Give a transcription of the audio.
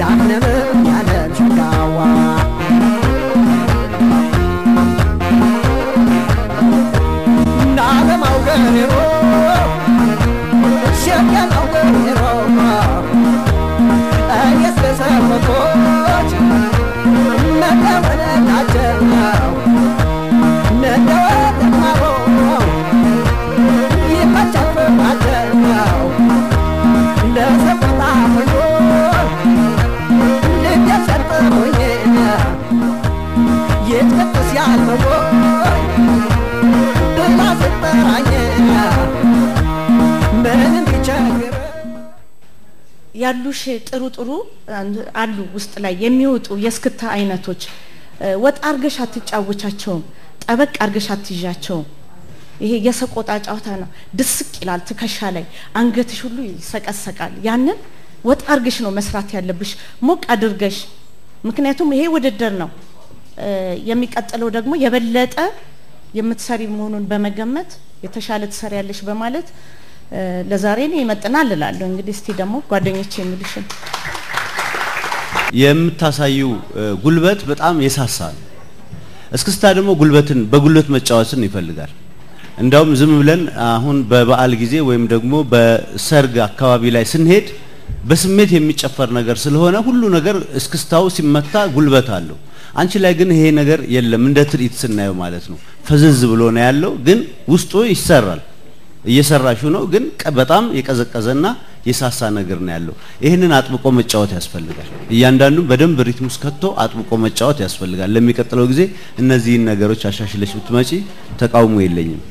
ያንም ያንም ሸጋዋ ናለማው ገሬሮ ሸገናው ገሬሮ እኔስ በሰፈቶች መደወለላቸው መደወለማሮ ይመቻል ለሰቆጣ ሁሉ ልብ የሰጠሁኝ ይትቅጥስ ያልመወይ ብላ ስትጠራኝ ምንም ቢቸግር ያሉሽ ጥሩ ጥሩ አሉ ውስጥ ላይ የሚወጡ የእስክታ አይነቶች ወጣ አርገሽ አትጫወቻቸውም፣ ጠበቅ አርገሽ አትይዣቸውም። ይሄ የሰቆጣ ጨዋታ ነው። ድስቅ ይላል ትከሻ ላይ አንገትሽ ሁሉ ይሰቀሰቃል። ያንን ወጣ አርገሽ ነው መስራት ያለብሽ፣ ሞቅ አድርገሽ። ምክንያቱም ይሄ ውድድር ነው። የሚቀጥለው ደግሞ የበለጠ የምትሰሪ መሆኑን በመገመት የተሻለ ትሰሪያለሽ በማለት ለዛሬ እኔ ይመጥናል እላለሁ። እንግዲህ እስቲ ደግሞ ጓደኞቼ የሚሉሽን። የምታሳዩ ጉልበት በጣም የሳሳ ነው። እስክስታ ደግሞ ጉልበትን በጉልበት መጫወትን ይፈልጋል። እንዳውም ዝም ብለን አሁን በበዓል ጊዜ ወይም ደግሞ በሰርግ አካባቢ ላይ ስንሄድ በስሜት የሚጨፈር ነገር ስለሆነ ሁሉ ነገር እስክስታው ሲመታ ጉልበት አለው። አንቺ ላይ ግን ይሄ ነገር የለም። እንደ ትርኢት ስናየው ማለት ነው። ፈዘዝ ብሎ ነው ያለው፣ ግን ውስጡ ይሰራል። እየሰራሹ ነው፣ ግን በጣም የቀዘቀዘና የሳሳ ነገር ነው ያለው። ይህንን አጥብቆ መጫወት ያስፈልጋል። እያንዳንዱ በደንብ ሪትም ውስጥ ከቶ አጥብቆ መጫወት ያስፈልጋል። ለሚቀጥለው ጊዜ እነዚህን ነገሮች አሻሽለሽ ብትመጪ ተቃውሞ የለኝም።